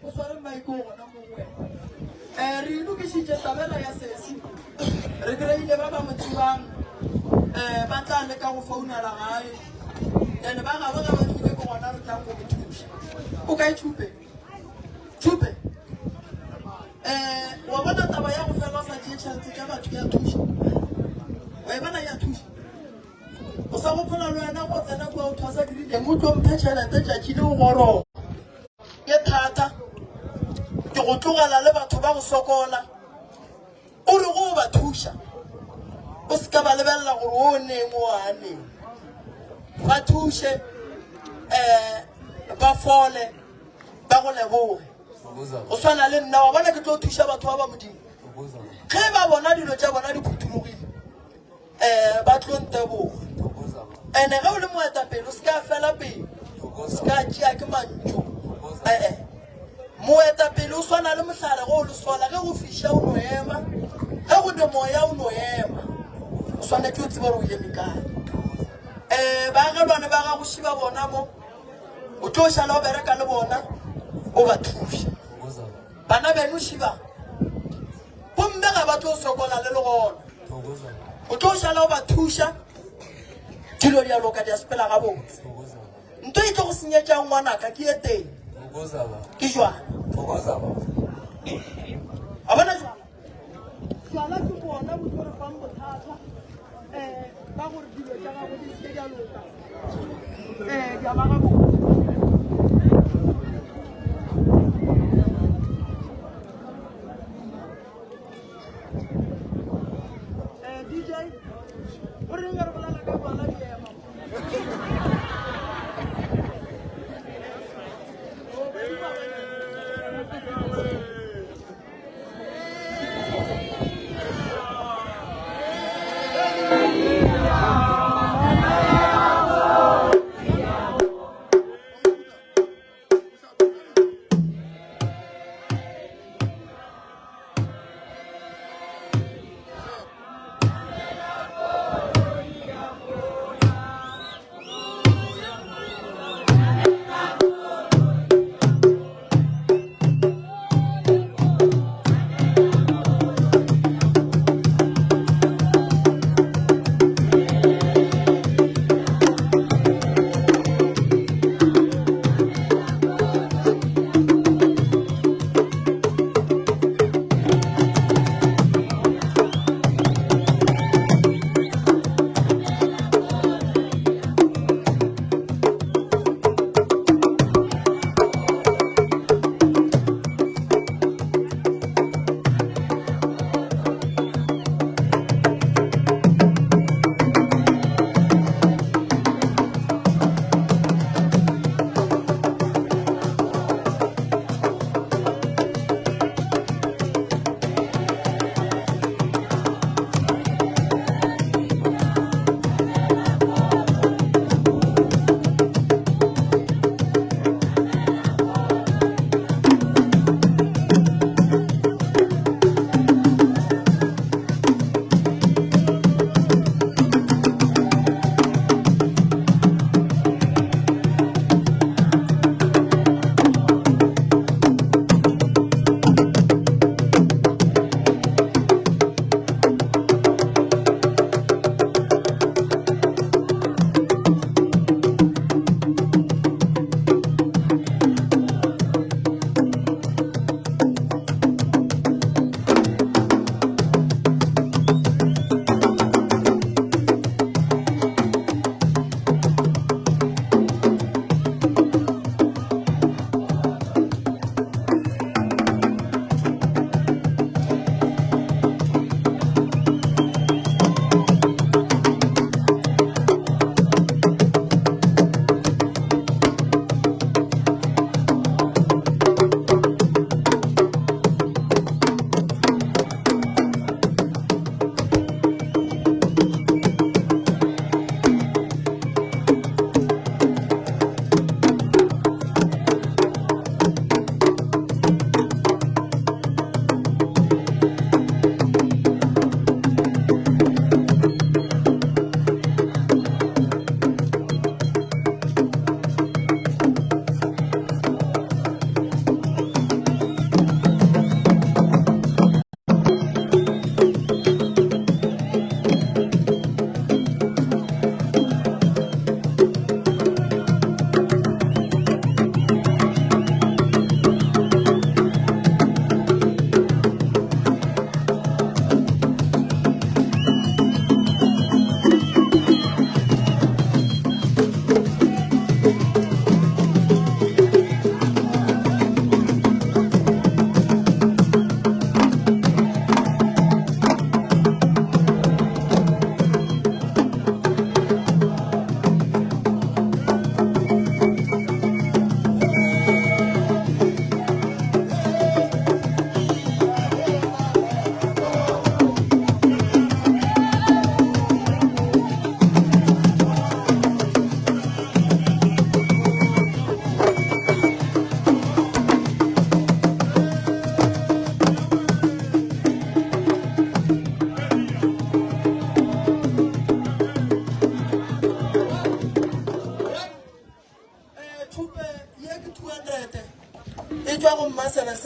O sware mike o gona mo go wena. Um re lokišitše tabela ya sesi re kry-ile ba ba mo tsebang um ba tla leka go founela gae then ba gabo ga ba tlile ke gona re tlang go mo thuša o kae tšhupe tšhupe um wa bona taba ya go fela o sa tšee tšhelete tša batho ya thuša wa e bona ya thuša o sa gopola le wena go tsena kua o thwasa ke o tlo mphe tšhelete tšatši le o goroga Ke thata ke go tlogela le batho ba go sokola. O re go ba thuša, o se ka ba lebelela gore o neng o a neng. Ba thuše um ba fole ba go leboge. Go swana le nna wa bona ke tlo thuša batho ba ba Modimo. Ge ba bona dilo tša bona di phuthologile um ba tlo nteboga. Ene ge o le moetapele o se ka fela pele, o se ka tšea ke mantšu. Ee, moetapele o swana le mohlare ge o le sola, ge go fiša o no ema, ge go ne moya o no ema. O swanetše o tsebe gore o eme kae. Um baagelwane ba gago šiba bona mo, o tlo šala o bereka le bona, o ba thuša. Bana beno šiba, gomme ga ba tlo sokola le le gona. O tlo šala o ba thuša, dilo di a loka di a sepela gabotse. Nto e tlo go senyetšang ngwanaka ke e teng, ke jwala. A bona jwala? Jwala ke bona bo tlo re fang bothata um ba gore dilo tša gago di seke di a loka um di a ba gabotse. Eh, DJ, o reng re bolela ka bana di ema?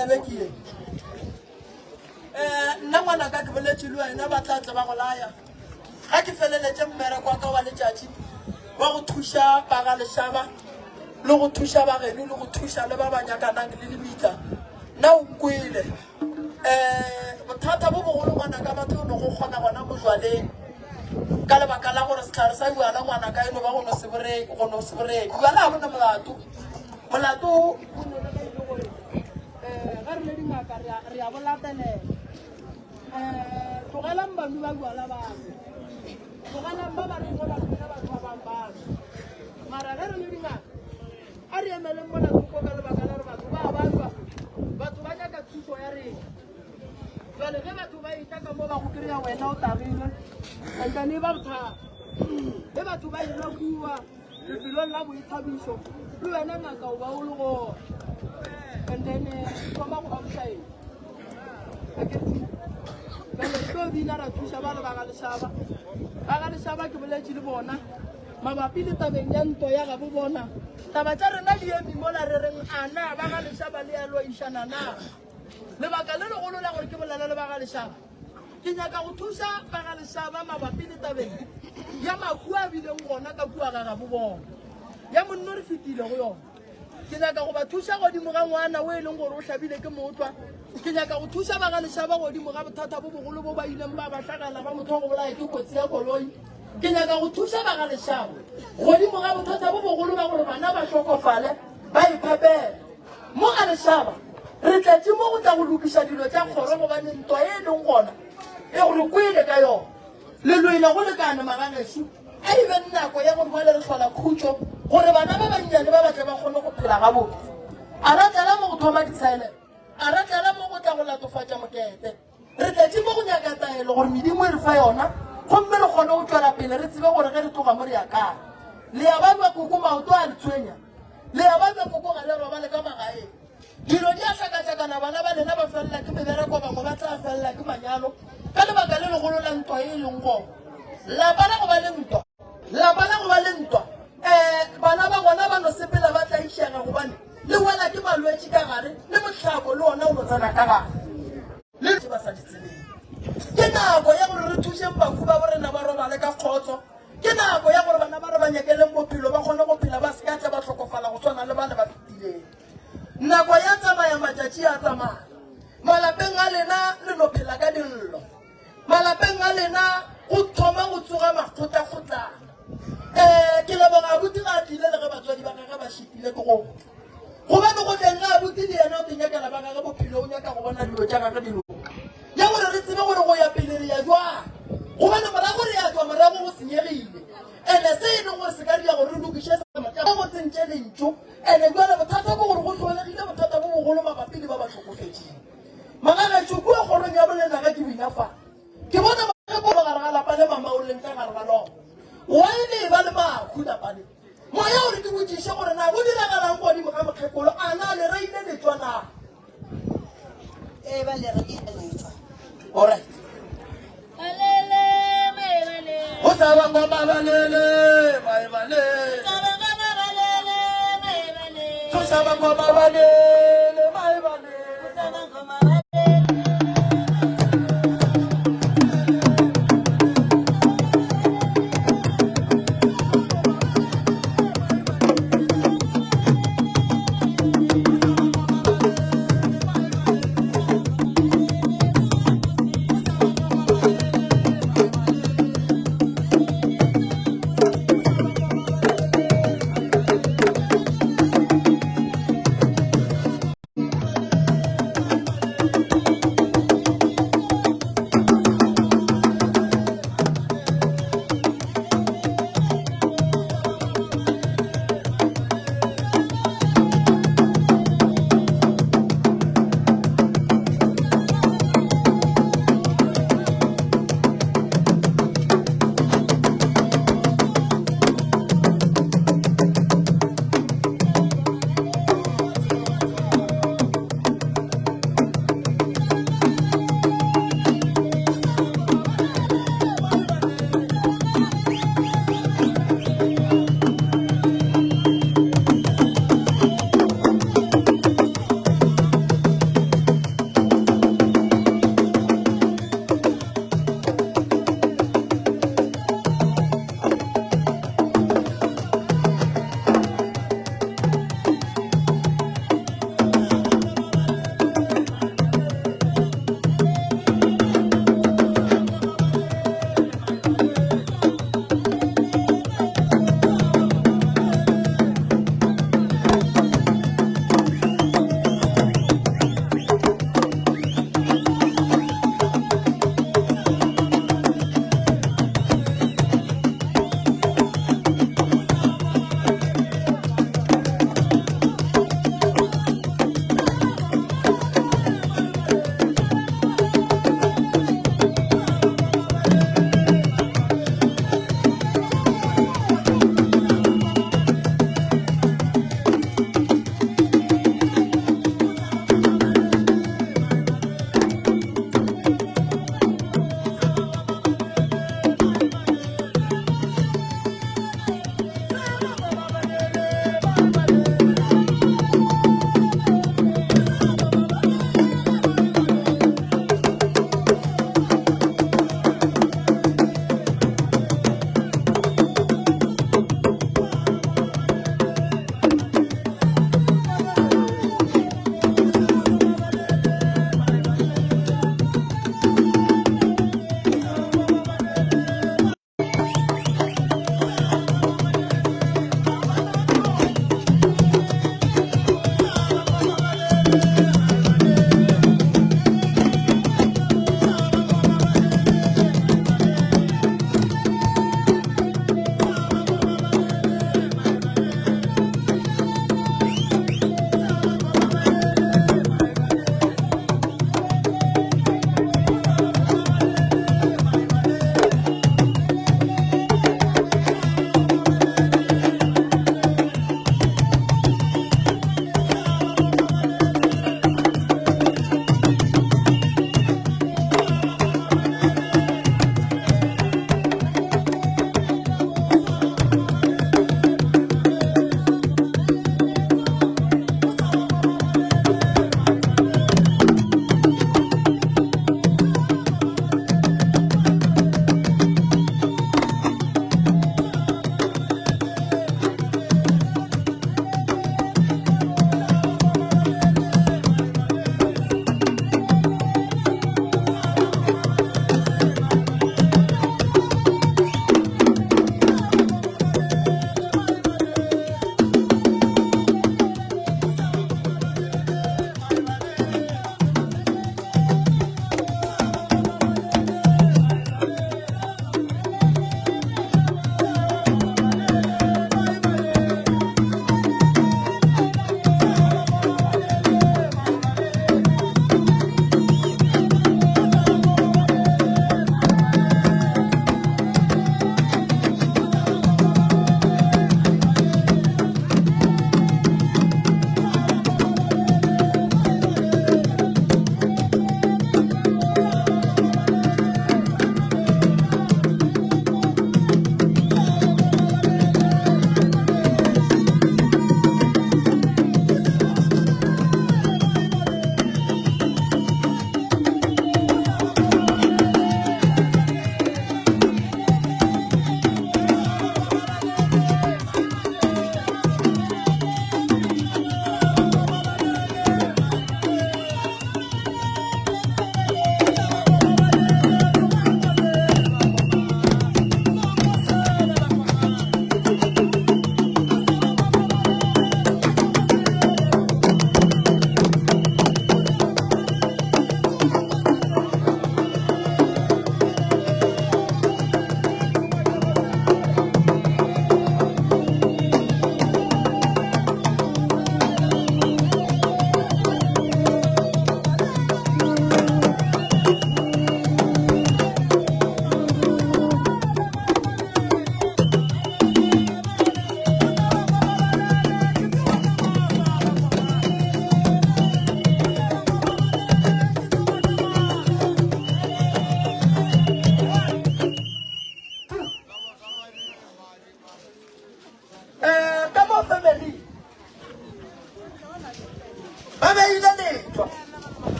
tsebe ke ye. Um nna ngwanaka ke boletše le wena ba tla tle ba go laya ga ke feleletše mmereko wa ka wa letšatši wa go thuša ba ga lešaba le go thuša bageno le go thuša le ba ba nyakanang le lebitla. Nna o nkwele. Um bothata bo bogolo ngwanaka ba tlo no go kgona gona mojwaleng ka lebaka la gore sehlare sa jwala ngwanaka e no ba go no se boreke go no se boreke. Jwala ga bona molato. Molato o no le ge e le gore um ge re le dingaka re a bo latelela. Um tlogelang banwi ba jwala ba nwe. Tlogelang ba ba reng ge ba nwele batho ba bang ba nwe. Mara ge re le dingaka a re emeleng mola thoko ka lebaka la gore batho ba ba jwa, batho ba nyaka thuso ya rena. Jwale ge batho ba etla ka mo ba go kry-a wena o tagilwe and then e ba bothata. Ge batho ba elwa kua lefelong la boithabišo le wena ngaka o ba o le gona and then thoma go ba bohlaela. Bjale re tlo bina ra thuša ba le ba ga lešaba. Ba ga lešaba ke boletše le bona mabapi le tabeng ya ntwa ya gabo bona. Taba tša rena di eme mola re reng a na ba ga lešaba le ya loišana na. Lebaka le legolo la gore ke bolele le ba ga lešaba, ke nyaka go thuša ba ga lešaba mabapi le tabeng ya mahu a bileng gona ka kua ga gabo bona. Ya monno re fetile go yona. Ke nyaka go ba thuša godimo ga ngwana o e leng gore o hlabile ke mootlwa. Ke nyaka go thuša ba ga lešaba godimo ga bothata bo bogolo bo ba ileng ba ba hlagela ba motho wa go bolaya ke kotsi ya koloi. Ke nyaka go thuša ba ga lešaba godimo ga bothata bo bogolo ba gore bana ba hlokofale ba iphepele. Mo ga lešaba re tletše mo go tla go lokiša dilo tša kgoro gobane ntwa e leng gona e re kwele ka yona. Le lwele go lekane magagešo. A e be nako ya gore bjale re hlola khutšo gore bana ba bannyane ba ba tle ba kgone go phela gabotse. A ra tlala mo go thoma ditshaelelo, a ra tlala mo go tla go latofatša mokete. Re tletše mo go nyaka taelo gore medimo e re fa yona gomme re kgone go tšwela pele re tsebe gore ge re tloga mo re ya kae. Le ya babja koko maoto a le tshwenya, le ya babja koko ga le robale ka magaeng. Dilo di a hlakahlakana, bana ba lena ba felela ke mebereko, bangwe ba tla felela ke manyalo ka lebaka le legolo la ntwa e leng gona. Lapa la go ba le ntwa, lapa la go ba le ntwa, um bana ba gona ba no sepela ba tlaišega gobane le wela ke malwetši ka gare le mohlako le ona o no tsena ka gare. Le tše ba sa di tsebeng. Ke nako ya gore re thušeng bahu ba borena ba robale ka kgotso. Ke nako ya gore bana ba re ba nyakeleng bophelo ba kgone go phela ba se ka tla ba hlokofala go swana le bale ba fetileng. Nako ya tsamaya matšatši a tsamaya. Malapeng a lena le no phela ka dillo. Malapeng a lena go thoma go tsoga makgotlakgotlana. Um ke leboga abuti ga a tlile le ge batswadi ba gage ba šitile ke go tla. Gobane go tleng ga abuti le yena o te nyakela ba gage bophelo o nyaka go bona dilo tša gage di loka. Ya gore re tsebe gore go ya pele re ya jwang. Gobane morago re ya tšwa morago go senyegile. Ene se e leng gore se ka dira gore re lokiše go tsentše lentšu. Ene bjale bothata ke gore go hlolegile bothata bo bogolo mabapi le ba ba hlokofetšeng. Magagešo kua kgorong ya bolena ge ke bina fa, ke bona makgekolo gare ga lapa le mama o leng ka gare ga lona. Why le e ba le mahu lapa le? Moya o re ke botšiše gore na go diragalang godimo ga mokgekolo, a na le reile letšwa na? Ee, ba le reile letšwa. Alright. Go sa ba ngoma ba lele, maebale. Go sa ba ngoma ba lele, maebale.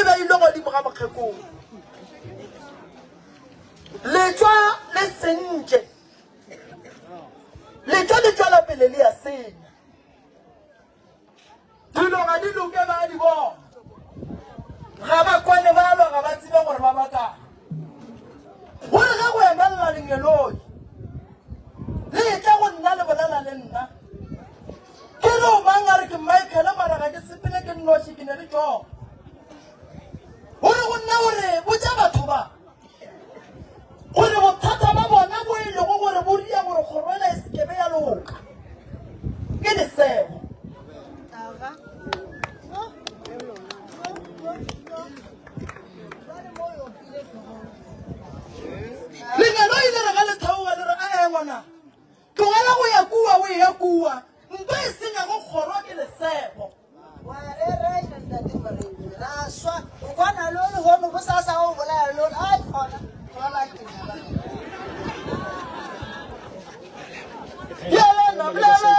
beilwe godimo ga mokgekolo. Letšwa le sentše. Letšwa le tšwela pele le ya senya. Dilo ga di loke ba di bona. Ga ba kwane ba lwa ga ba tsebe gore ba bakang. Gore ge go emelela lengeloi le etla go nna le bolela le nna. Ke re o mang a re ke Michael mara ga ke sepele ke nnoši ke ne le John. Gore go nna gore botša batho ba gore bothata ba bona bo e lego gore bo ria gore kgoro ela e sekebe ya loka ke lesego. Lengeloi le re ge le theoga le re, Ee ngwana, tlogela go ya kua o eya kua, nto e senyago kgoro ke lesego. Wa rereša ntate Moremi, ra swa, o kwana lo lehono bosasa o bolaya lo, ai gona, gona ke nyala. Yelena blele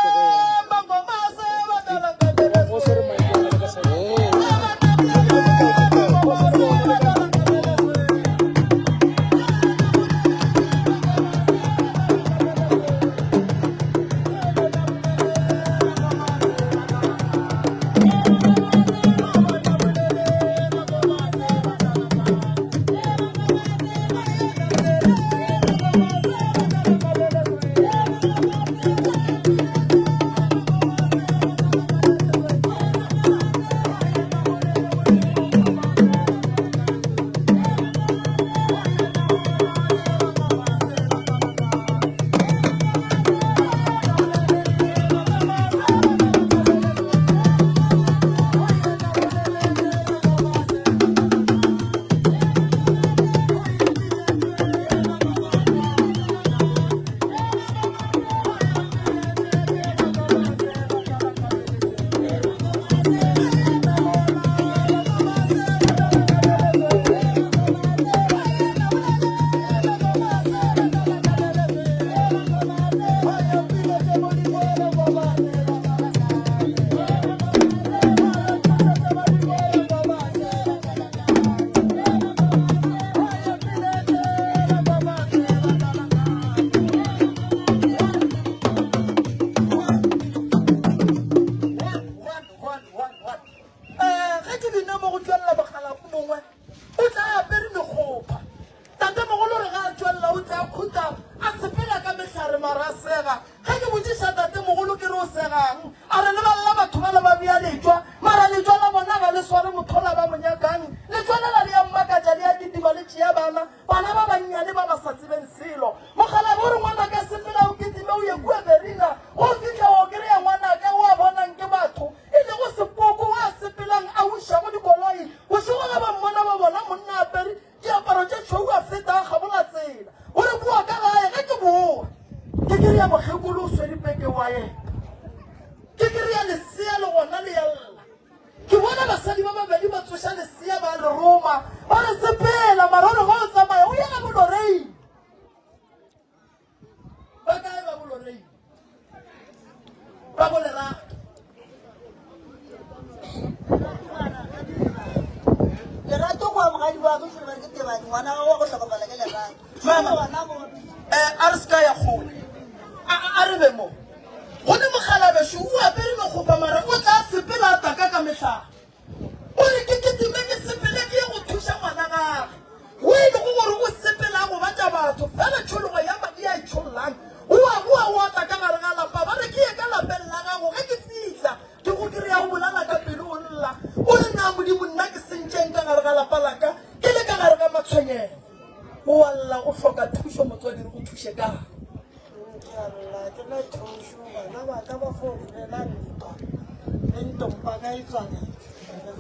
mangomase batala Ge ke bina mo go tšwelela mokgalabo mongwe o tla a apere mekgopha. Tatemogolo re ge a tšwelela o tla khuta a sepela ka mehlare mara a sega. Ge ke botšiša tatemogolo ke re o segang, a re lebelela batho bale ba bea letšwa mara letšwa la bona ga le sware mothola ba mo nyakang. Letšwa lela le a mmakatša le a kitima le tšea bana, bana ba bannyane ba ba sa tsebeng selo. Mokgalabje o re ngwanaka sepela o kitime o ye kua Berina go fihla wa kry-a ngwanaka o a bonang ke batho e lego sepoko o a sepelang a wišago dikoloi. Bošego ge ba mmona ba bona monna a apere diaparo tše tšhweu a feta a kgabola tsela. O re boa ka gae ge ke boa ke kry-a mokgekolo o swere peke wa eta. Ke kry-a lesea le gona le ya lla. Ke bona basadi ba babedi ba tsoša lesea ba le roma ba re sepela mara o re ge o tsamaya o ye ga bolorei. Ba kae ba bolorei? Ba bolerato. Lerato go amogadi wa go fela ke tebadi ngwana wa go hlokofala ke lerato. Mama, a re se ka ya kgole. A re be mo. Go ne mokgalabešo o apere mekgopa mara o tla sepela a taka ka mehlare. O re ke kitime ke sepele ke ye go thuša ngwana gage. O e lego gore o sepela a gobatša batho fela tšhologo ya madi a e tšhollang. O a boa o otla ka gare ga lapa ba re ke ye ka lapeng la gago ge ke fihla ke go kry-a o bolala ka pelo o lla. O re na Modimo nna ke sentšeng ka gare ga lapa la ka ke le ka gare ga matshwenyego. O a lla o hloka thušo motswadi re go thuše kang? Ke a lla ke na thušo bana ba ka ba fo dulela ntwa le ntompa ka e tswaletše.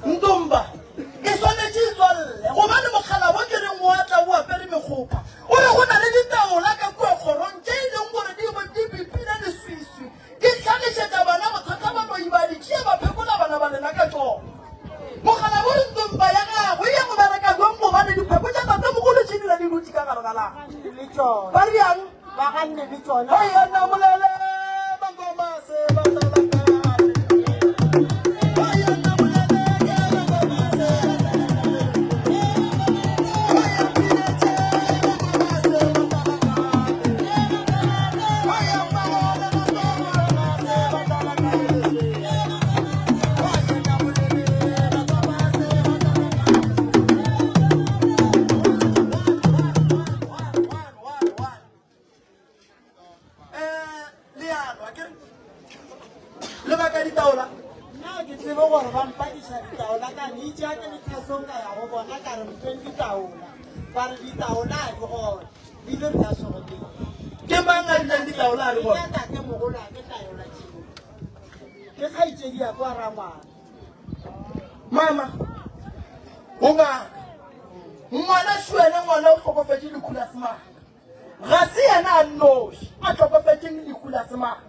Ntomba e swanetše e tswalele gobane mokgalabo ke reng o atla o apere mekgopha o re go na le ditaola ka kua kgorong tše e leng gore di di bipile leswiswi di hlagišetša bana bothata ba loi ba di tšea ba phekola bana ba lena ka tšona. Mokgalabo o re ntomba ya gagwe e ya go bereka bjang gobane dipheko tša tatemogolo tše dula di dutše ka gare ga lapa. Le tšona. Ba riang? Ba ganne le tšona. Ba yena bolele bangoma se ba tala kale. Ba yena bolele bangoma se ba tala kale. re mpheng ditaola ba re ditaola a di gona bile re ka sogoteng Ke mang a rileng ditaola a di gona? Ke tate mogolo a ke taola tšeo ke kgaitsedi ya kwa rangwana Mama, o ngaka. Ngwana šuene ngwana o hlokofetše lehu la semaka. Ga se yena a nnoši a hlokofetšeng lehu la semaka.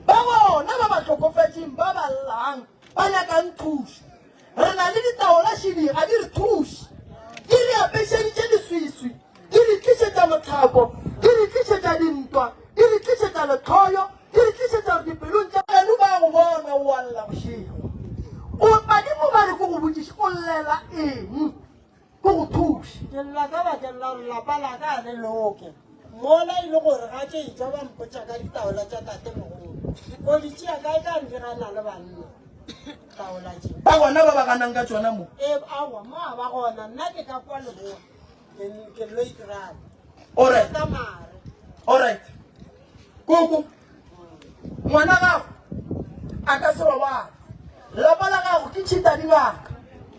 Ba bona ba ba hlokofetšeng ba ba llang ba nyakang thušo. Re na le ditaola šidi ga di re thuše. Di re apešeditše leswiswi, di re tlišetša mohlako, di re tlišetša dintwa, di re tlišetša lehloyo, di re tlišetša gore dipelong tša geno ba go bona o a lla bošego. O badimo ba re ke go botšiše o llela eng? Ke go thuše. Ke lla ka bakeng la gore lapa la ka ga le loke. Mola e le gore ga ke etšwa ba mpotša ka ditaola tša tatemogolo. Ko di tšea kae ka re di gana le banna taola tše. Ba gona ba ba ganang ka tšona mo? Ee, aowa, mo ga ba gona. Nna ke ka kwa leboa. Ke, ke lo itirala. Alright. Ka mare. Alright. Koko, ngwana gago a ka se robale. Lapa la gago ke tšhita dingaka.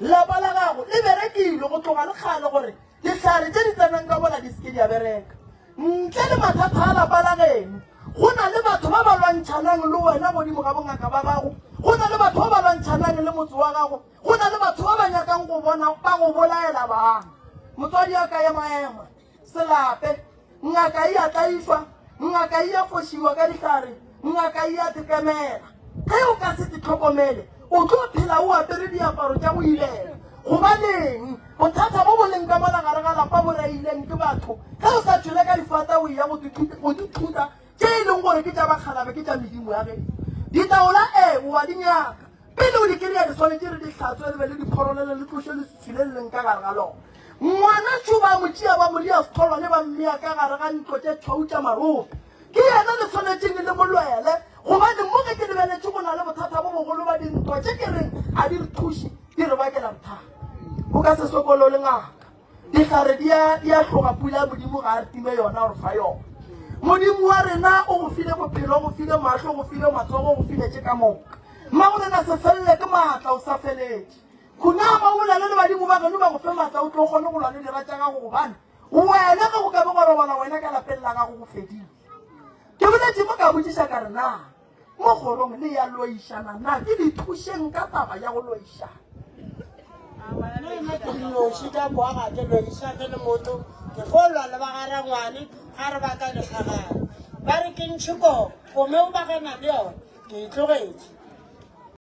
Lapa la gago le berekile go tloga le kgale gore dihlare tše di tsenang ka bola di se ke di a bereka. Ntle le mathata a lapa la geno, go na le batho ba ba lwantšhanang le wena godimo ga bongaka ba gago. Go na le batho ba ba lwantšhanang le motse wa gago. Go na le batho ba ba nyakang go bona ba go bolaela bana. Motswadi a ka emaema. Se lape. Ngaka e a tlaišwa, ngaka e a fošiwa ka dihlare, ngaka e a tekemela. Ge o ka se tlhokomele, o tlo phela o apere diaparo tša go ilela. Gobaneng? Bothata bo bo leng ka mola gare ga lapa bo reileng ke batho. Ge o sa tšwele ka difata o eya go di thuta tše e leng gore ke tša bakgalabe, ke tša medimo ya geno. Ditaola ee, o a di nyaka. Pele o di kry-a re swanetše re di hlatswe re be le diphorolele le tloše leswiswi le le leng ka gare ga lona. Ngwana šo ba mo tšea ba mo ria setholwane ba mmea ka gare ga ntlo tše tšhweu tša marope. Ke yena le swanetšeng le mo lwele gobane mo ge ke lebeletše go na le bothata bo bogolo ba dintwa tše ke reng a di re thuše di re bakela bothata. O ka se sokolole ngaka. Dihlare di a di a hloga pula ya Modimo ga a re time yona gore fa yona. Modimo wa rena o go file bophelo, o go file mahlo, o go file matsogo, o go file tše ka moka. Mmago rena se felele ke maatla o sa feletše. Khunama o bolele le badimo ba geno ba go fe maatla o tlo kgone go lwa le dira tša gago gobane wena ge go ka be gwa robala wena ka lapeng la gago go fedile. Ke boletše mo ka botšiša ka re na Mo kgorong le ya loišana na ke di thušeng ka taba ya go loišana? Le nna ke nnoši ka kwa ga ke loišane le motho, ke fo lwa le ba ga rangwane ga re ba ka dikgagana. Ba re ke ntšhe koo, kome o bagana le yona, ke e tlogetše.